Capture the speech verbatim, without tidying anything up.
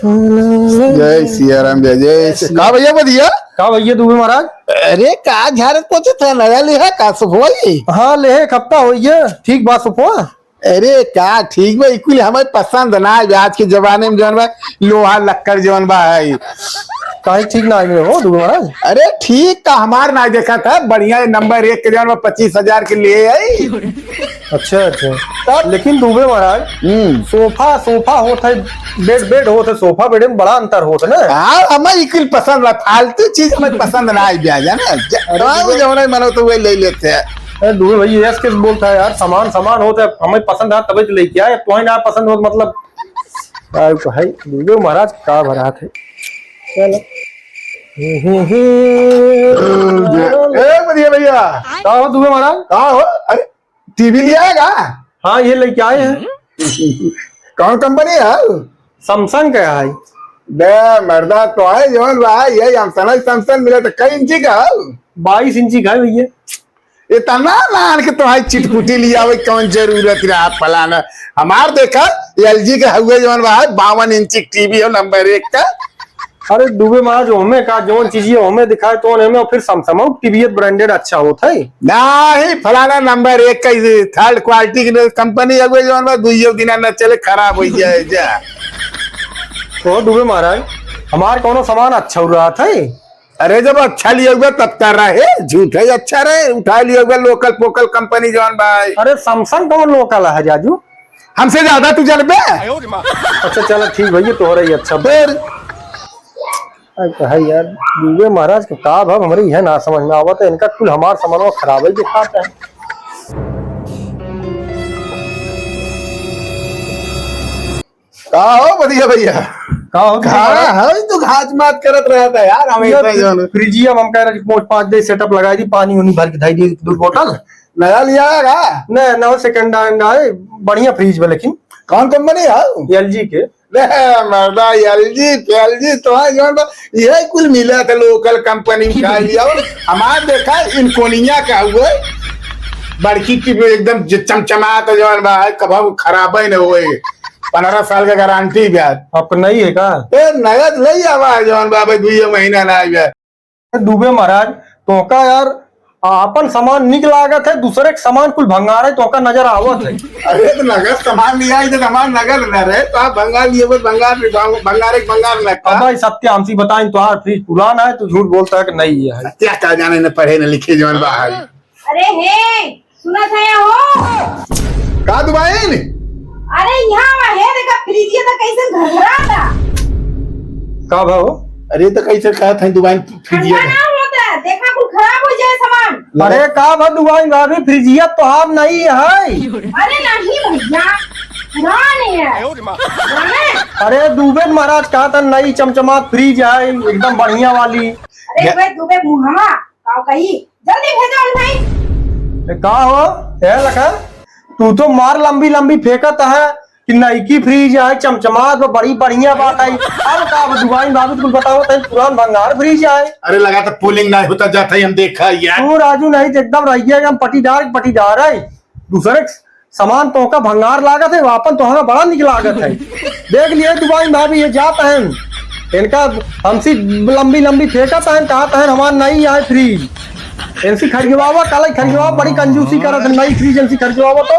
जय सिया राम, जय, जय सि-, का भैया बधिया? का भैया दुबे महाराज? अरे, का झारत पोछत है, नया लिहा का सोफा ई? हाँ, लेहे एक हफ्ता होइ गया, ठीक बा सोफा। अरे, का ठीक बा, ई कुल हमें पसंद ना आवे। आज के जमाने में जौन बा, लोहा लक्कड़ जौन बा है। काहे ठीक ना आवे हो दुबे महाराज? अरे, ठीक का हमार ना देखा था, बढ़िया नंबर एक के जौन बा, पच्चीस हजार के लिए है। अच्छा, अच्छा। तब? लेकिन दुबे महाराज, हम्म। सोफा, सोफा होत है, बेड, बेड होत है, सोफा बेड में बड़ा अंतर होत है ना। हाँ, हमें ई कुल पसंद बा, फालतू चीज हमें पसंद ना आई ब्याह, जाना। ज-, अरे, हाँ, दुबे जौन है, मनो तो वही ले लेते हैं। अरे, दुबे भाई, ये कैसे बोलता है यार, सामान, सामान होत है, हमें पसंद है, तभी तो लेके आए, तुम्हें ना पसंद हो, मतलब, का है, दुबे महाराज का भरात है। चलो। ए, बढ़िया भैया। का हो दुबे महाराज? का हो? अरे, टीवी लिया है का? हाँ, ये लेके आए हैं। कौन कंपनी है? Samsung का है। बे मर्दा, तो है जौन बा, ये Samsung, Samsung मिला तो कई इंची का है? बाईस इंची का है भैया। इतना लान के तो है चिटपुटी लिया, वही कौन जरूरत रहा फलाना। हमार देखा, एलजी के हुए जौन बा, बावन इंची टीवी हो नंबर एक का। अरे दुबे महाराज, हमें का जौन चीज है, हमें दिखाए तो हमें, फिर Samsung टीवी branded अच्छा होत है। नाही, फलाना नंबर एक का, third quality की कंपनी है, जौन बा दुइयो दिना न चले, खराब हो जाए जा। तो दुबे महाराज, हमार कौनो सामान अच्छा हो रहा था? अरे जब अच्छा लिया हुआ तब कर रहा है, झूठ है, अच्छा रहे, उठा लिया हुआ लोकल पोकल कंपनी जौन बा। अरे Samsung कौन लोकल है जाजू? हमसे ज्यादा तू जानबे। अच्छा, चलो ठीक भैया, तोहरा ही अच्छा। फिर? अरे, तो है यार, दुबे महाराज के का भाव, हमरे यह ना समझ में आवत है, इनका कुल हमार सामानवा खराब ही दिखाता है। का हो बढ़िया भैया? का हो, का तुम्हारा? है, तू घाच मात करत रहता है यार, हम ये इतना फ्रि-, जानो। फ्रिजिया में हम कह रहे कि पाँच, पाँच दे setup लगाई दी, पानी उनी भर के धाई दी, दो बोतल। नया लिया है का? नहीं, ना, second hand है, बढ़िया फ्रिज बा, लेकिन कौन कंपनी है? एलजी के। ले, मर्दा, एलजी, एलजी तो है, जौन बा, यह कुल मिला था, लोकल कंपनी उठा लिया। और हमार देखा, इनकोनिया का हुआ, बड़की की एकदम ज-, चमचमात जौन बा, कभू खराब ही न होए, पन्द्रह साल का गारंटी ब्याज। आपको नहीं है का? ए, नगद ले आवा है जौन बा, भाई, दुइये महीना ना आया। दुबे महाराज, तोहका यार, आपन सामान निक लागत है, दूसरे के सामान कुल भंगार है, तोहका नजर आवत है। अरे, तो नगद सामान लिया है, तो सामान नगद न रहे, तो आप भंगार लिए, बस भंगार, भंगार एक भंगार लगता। अब भाई, सत्य हमसे बताइन, तोहार फ्रिज पुराना है, तू झूठ बोलता है कि नहीं है? सत्य का जाने, न पढ़े न लिखे जौन बा है। अरे हे, सुनत है हो? का दुबाइन? अरे यहाँ आवा हे, देखा फ्रिजिया तो कैसे घघराता। का भाव? अरे तो कैसे कहत है दुबाइन फ्रिजिया ठंडा का? ना होता, देखा कुल खराब हो जाए सामान। अरे का भाव दुबाइन भाभी, फ्रिजिया तोहार नहीं है। अरे नहीं भैया, पुरान है। पुरान है। अरे दुबे महाराज कहा था नई चमचमात फ्रिज है, एकदम बढ़िया वाली। अरे भाई दुबे मुहवा, का कही? जल्दी भेजो उन्हें। ए, का हो? ए, लखन, तू तो मार लंबी लंबी फेंकत है कि नईकी फ्रिज है, चमचमात बा, बड़ी बढ़िया बात है। अब का अब दुबाइन भाभी कुल बताओ, तई पुरान भंगार फ्रिज है। अरे लगा तो पुलिंग नहीं होता जाता ही हम देखा यार। तू राजू नहीं तो एकदम रह गया, हम पटीदार, पटीदार है। दूसरे सामान तोहका भंगार लागत है, आपन तोहका बड़ा निक लागत है। देख लिए दुबाइन भाभी, ये जात हैं, इनका हमसे लंबी लंबी फेंकत हैं, कहत हैं हमार नहीं आए फ्रिज। इनसे खरीदवावा, कल खरीदवावा, बड़ी कंजूसी करत है, नई फ्रिज इनसे खरीदवावा तो।